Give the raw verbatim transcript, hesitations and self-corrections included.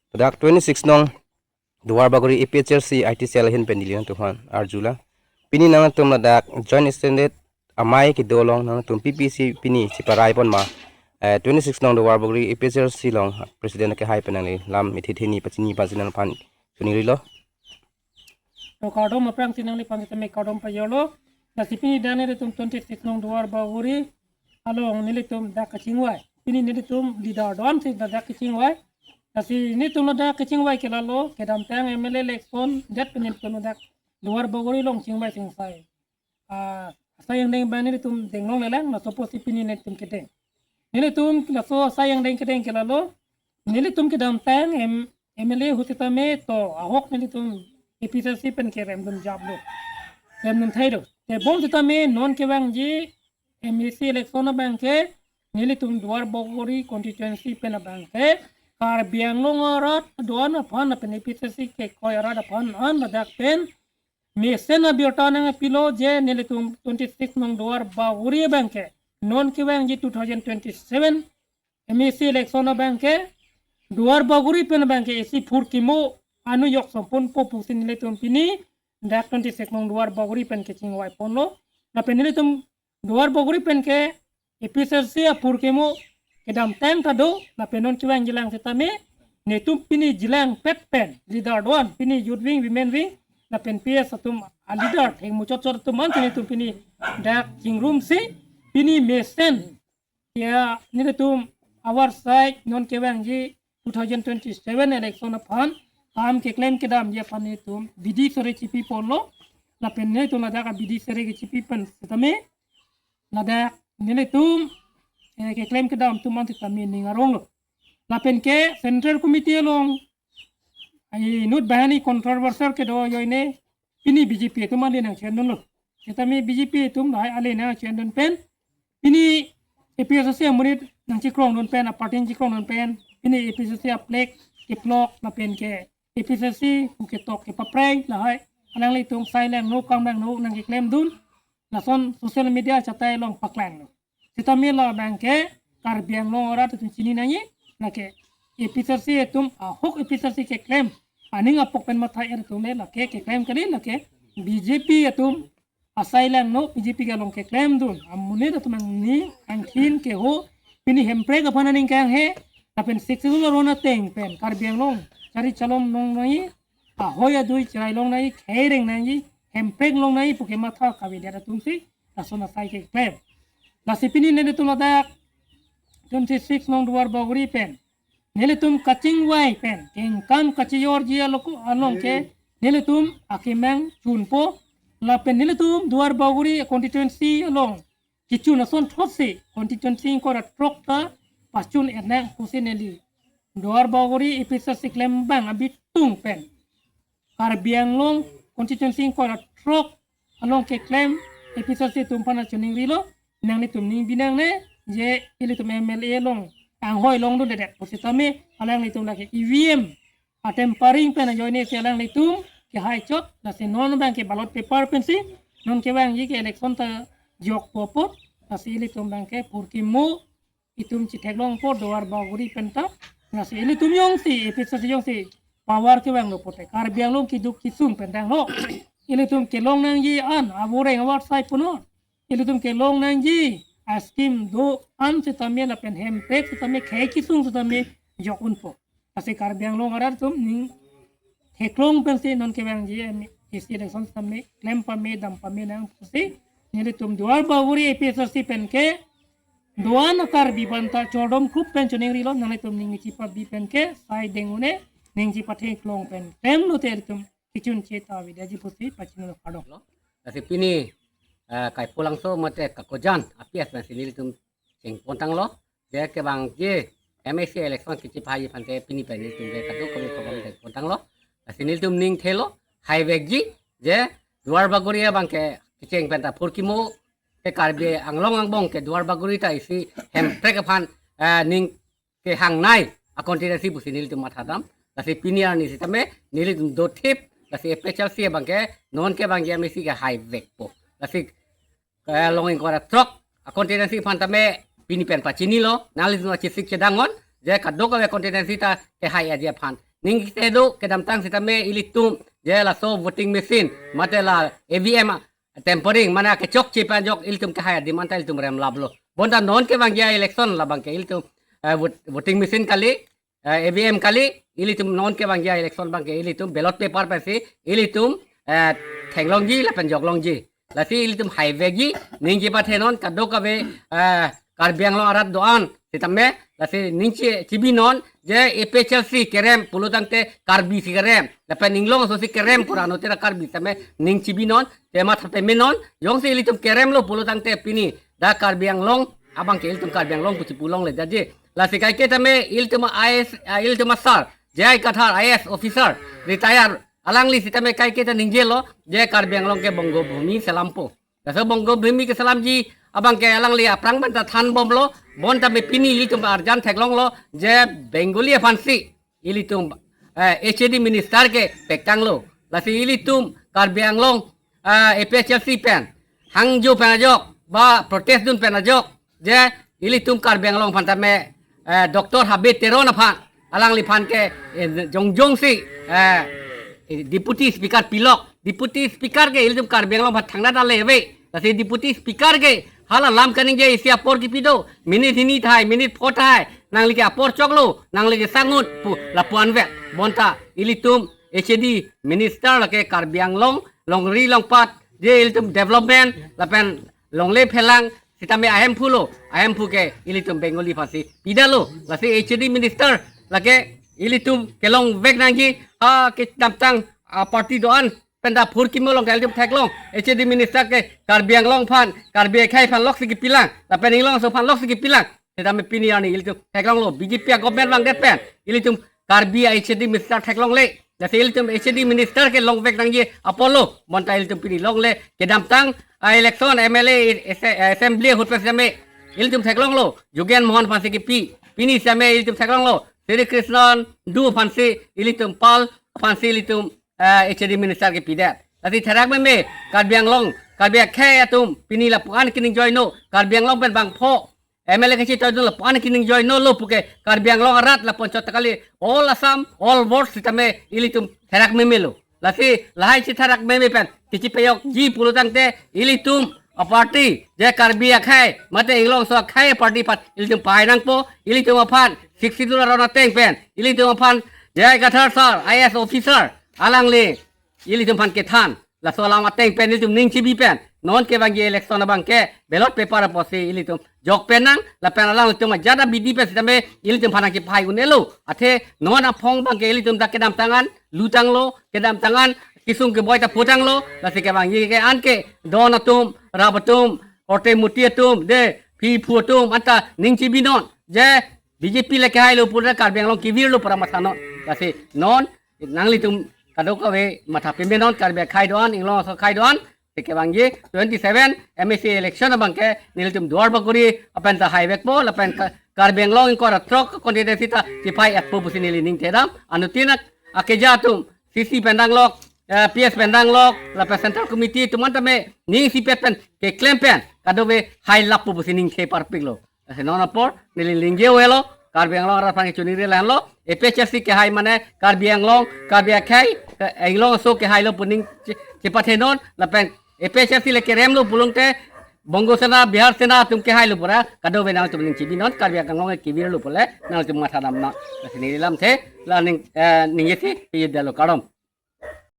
Ladak twenty-six nong Duarbagori A P H L C I T cell ahin pen neli nangtum aphan arjulo. Pini nangtum ladak joint extended amei kedo along nangtum P P C pini cheparai pon ma. Eh, twenty-six nong Duarbagori A P H L C along president kehai pen nangli lam ithi thini pachini pachini aphan choningrilo. To kardom aphrang si nangliphan sitame kardom pajirlo. Lasi pini dak nelitum twenty-six nong Duarbagori along nelitum dak kachingvai. Pini nelitum leader do-an si dak kachingvai. Lasi nelitum ladak kachingvai ke lalo, kedamtang M L A election det pen nelitum ladak Duarbagori along chingvai chingsai. Ah, asai angdeng abang nelitum deng longlelang, laso apotsi pini nelitum kedeng. Nelitum laso asai angdeng kedeng ke lalo, nelitum kedamtang M-, M L A ahut sitame to ahok nelitum A P H L C pen kerem dun japlo. Rem dun thai do. Tebon sitame non kevangji M A C election abang ke nelitum Duarbagori constituency pen abang ke Karbi Anglong arat do-an aphan lapen A P H L C kekoi arat aphan an ladak pen mesen abirta nangpilo je nelitum twenty-six nong Duarbagori abang ke non kevangji two thousand twenty-seven M A C election abang ke Duarbagori pen abang ke isi phurkimo anujok sampun po pusi nelitum pini dak twenty-six nong Duarbagori pen kechingvai ponlo. Lapen nelitum Duarbagori pen ke A P H L C aphurkimo kedamtang ta do, lapen non kevangjilang sitame nelitum pini jilang pet pen leader do-an, pini youth wing, women wing, lapen P S atum aleader thengmuchot chot atum an nelitum pini dak chingrumsi pini mesen ya nelitum avarsai non kevangji two thousand twenty-seven election aphan kam keklem kedamji aphan nelitum bidi sore chipi ponlo. Lapen nelitum ladak abidi sore kechipi pen sitame ladak nelitum, eh, keklem kedam atum an sitame ning aronglo. Lapen ke Central Committee along inut banghini controversial kedo ajoine pini B J P atum ale nangchengdunlo. Sitame B J P atum lahai ale nangchengdun pen pini A P H L C amonit nangchekrongdun pen, aparty nangchekrongdun pen pini A P H L C aflag keplok lapen ke A P H L C hu ketok kepapreng lahai alanglitum sailangno kamlangno nangkeklemdun, lason social media chatai along paklanglo. Sitame labang ke Karbi Anglong arat atum chini nangji, lake A P H L C atum ahok A P H L C keklem aning apok pen matha er atum le lake keklem kali, lake B J P atum asailangno B J P kelong keklemdun amonit atum angni angthin keho pini hemprek aphan aning kanghe lapen sixth schedule aron ateng pen Karbi Anglong chari chalom long nangji, ahoi adui cherai long nangji, khei reng nangji, hemprek long nangji pu kematha kavedet atumsi lason asai keklem. Lasi pini nelitum ladak twenty-six nong Duarbagori pen nelitum kachingvai pen kengkam kachijorji aloko along ke nelitum akemang chunpo, lapen nelitum Duarbagori constituency along kechun ason thotsi constituency ingkoi ra throk ta pachun ernang pusi neli Duarbagori A P H L C klembang abitung pen Karbi Anglong constituency ingkoi ra throk along keklem A P H L C atum aphan choningrilo, nanglitum ning binangne je ilitum M L A along anghoi longdundedet pusitame alanglitum lake E V M atampering pen ajoine si alanglitum kehai chot, lasi non abang ke ballot paper pensi non kevangji ke election ta jokpo apot, lasi ilitum abang ke phurkimo itum chetheklongpo Duarbagori pen ta, lasi ilitum jongsi A P H L C jongsi power kevanglo pulote Karbi Anglong keduk kesung pen tanglo. Ilitum kelong nangji an avoreng avarsai punon, ilitum kelong nangji a-scheme do-an sitame lapen hemprek sitame khei kesung sitame jok unpo. Lasi Karbi Anglong arat atum ning theklong pensi non kevangji M A C election sitame klem pame dam pame nang pusi nelitum Duarbagori A P H L C pen ke do-an a-Karbi aphan ta chordom khup pen choningrilo, nanglitum ning chepabi pen ke sai deng un-e, ning chepatheklong pen klem lote ilitum kechun che ta avedetji pusi pachinilo, kardom. Lasi pini, eh, Kaipulangso mate Kakojan a-P S pensi nelitum chengpon tanglo, je kevangji M A C election kechepai aphan te pini pen nelitum ke kadokave kobom chengpon tanglo. Lasi nelitum ning thelo, haivekji je Duarbagori abang ke kecheng pen ta phurkimo ke Karbi Anglong angbong ke Duarbagori ta isi hemprek aphan, eh, ning kehangnei a-constituency pusi nelitum mathadam. Lasi pini arni sitame nelitum dothip, lasi A P H L C abang ke non kevangji M A C ke haivekpo. Lasi kelong ingkoi ra throk a-constituency aphan tame pini pen pachinilo, nanglitum chesik chedangon je kadokave constituency ta kehai aji aphan ning kedo kedamtang sitame ilitum je laso voting machine mate la E V M tampering mane kechokche pen ajok ilitum kehai adim anta ilitum remlaplo. Bonta non kevangji a-election labangke ilitum, eh, vote-, voting machine kali, eh, E V M kali, ilitum non kevangji a-election abangke ilitum ballot paper pensi ilitum, eh, theklongji lapen joklongji. Lasi ilitum haivekji, ning chepathenon kadokave, eh, Karbi Anglong arat do-an sitame, lasi ning che-, chebinon je A P H L C kerem pulotangte Karbi si kerem, lapen Inglong aso si kerem pura anutira Karbi sitame ning chebinon, tema thate menon, jongsi ilitum keremlo pulotangte pini dak Karbi Anglong abangke ilitum Karbi Anglong pu chipulongle jaje. Lasi kaike tame ilitum I A S, ah, ilitum asar J I Kathar, I A S officer, retire, alangli sitame kaike ta ningjelo je Karbi Anglong ke Bongo Bhumi selampo. Laso Bongo Bhumi keselamji abangke alangli aphrang pen ta thanbomlo, bonta me pini ilitum arjan theklonglo je Bengali aphansi ilitum, eh, H A D minister ke pektanglo. Lasi ilitum Karbi Anglong, eh, A P H L C pen hangjo pen ajok ba protest dun pen ajok je ilitum Karbi Anglong aphan tame, eh, Doctor Habe Teron aphan, alangliphan ke, eh, jongjongsi, eh, Deputy Speaker pilok. Deputy Speaker ke ilitum Karbi Anglong aphan thangnat ale ave. Lasi Deputy Speaker ke hala lam kaningje isi apor kipi do, minute hini thai, minute pho thai, nangli ke apor choklo, nangli ke sangut pu lapu anvet. Bonta ilitum H A D minister lake Karbi Anglong longri longpat je ilitum development lapen longle phelang sitame ahemphulo, ahemphu ke ilitum Bengali aphansi pidalo. Lasi H A D minister lake ilitum kelongvek nangji, ha kedamtang, ah, party do-an pen ta phurkimo along ke ilitum theklong. H A D minister ke Karbi Anglong aphan, Karbi akhei aphan loksi kepilang, lapen Inglong aso aphan loksi kepilang. Sitame pini arni ilitum theklonglo, B J P a-government vangdet pen ilitum Karbi a-H A D minister theklongle. Lasi ilitum H A D minister kelongvek nangji apotlo, bonta ilitum pini longle. Kedamtang a-election M L A, ase-, assembly ahut pen sitame ilitum theklonglo, Jogen Mohan aphansi kepi. Pini sitame ilitum theklonglo, Sri Krishna Endu aphansi ilitum, Pal aphansi ilitum, eh, H A D minister kepidet. Lasi therak meme, Karbi Anglong, Karbi akhei atum pini lapu-an kening joino, Karbi Anglong pen bangpho M L A kachetoidun lapu-an kening joinolo puke Karbi Anglong arat lapu-an chot ta kali, all Assam, all vote sitame ilitum therak memelo. Lasi lahai si therak meme pen kachipejokji pulotangte ilitum a-party je Karbi akhei mate Inglong aso akhei a-party aphan ilitum pahai nangpo. Ilitum aphan Sixth Schedule aron ateng pen ilitum aphan J I Kathar sir, I A S officer, alangli ilitum aphan kethan, laso alam ateng pen ilitum ning chebi pen non kevangji election abangke ballot paper apotsi ilitum jok pen nang, lapen alanglitum ajat abidi pen sitame ilitum aphan nangchepahai un-elo. Athe non aphong abangke ilitum dak kedamtang an lutanglo, kedamtang an kesung keboi ta putanglo. Lasi kevangji ke-an ke don atum, rap atum, korte murti atum, de phi phu atum anta ning chebinon je B J P le kehailo pura Karbi Anglong kevirlo pura mathanon. Lasi non nanglitum kadokave matha pemenon, Karbi akhei do-an, Inglong aso akhei do-an, te kevangji twenty-seven M A C election abangke nelitum Duar Bagori apen ta haivekpo, lapen Ka-, Karbi Anglong ingkoi ra throk constituency ta chepahai-etpo pusi neli ning thedam. Anuttin akeja atum C C pen danglok, eh, P S pen danglok, lapen Central Committee atum anta me ning isipet pen keklem pen kadokave hailappo pusi ning the parpiklo. Lasi non apor neli ningje avelo, Karbi Anglong arat aphan kechoningri lahenlo, A P H L C kehai mane Karbi Anglong, Karbi akhei, eh, Inglong aso kehailo pu ning che-, chepathenon, lapen A P H L C le keremlo pulongte Bongo Sena, Bihar Sena atum kehailo pura, kadokave nangtum ning chebinon, Karbi Anglong kevirlo pule nangtum matha damnon. Lasi neli lamthe, la ning, eh, ningjesi pidetlo, kardom.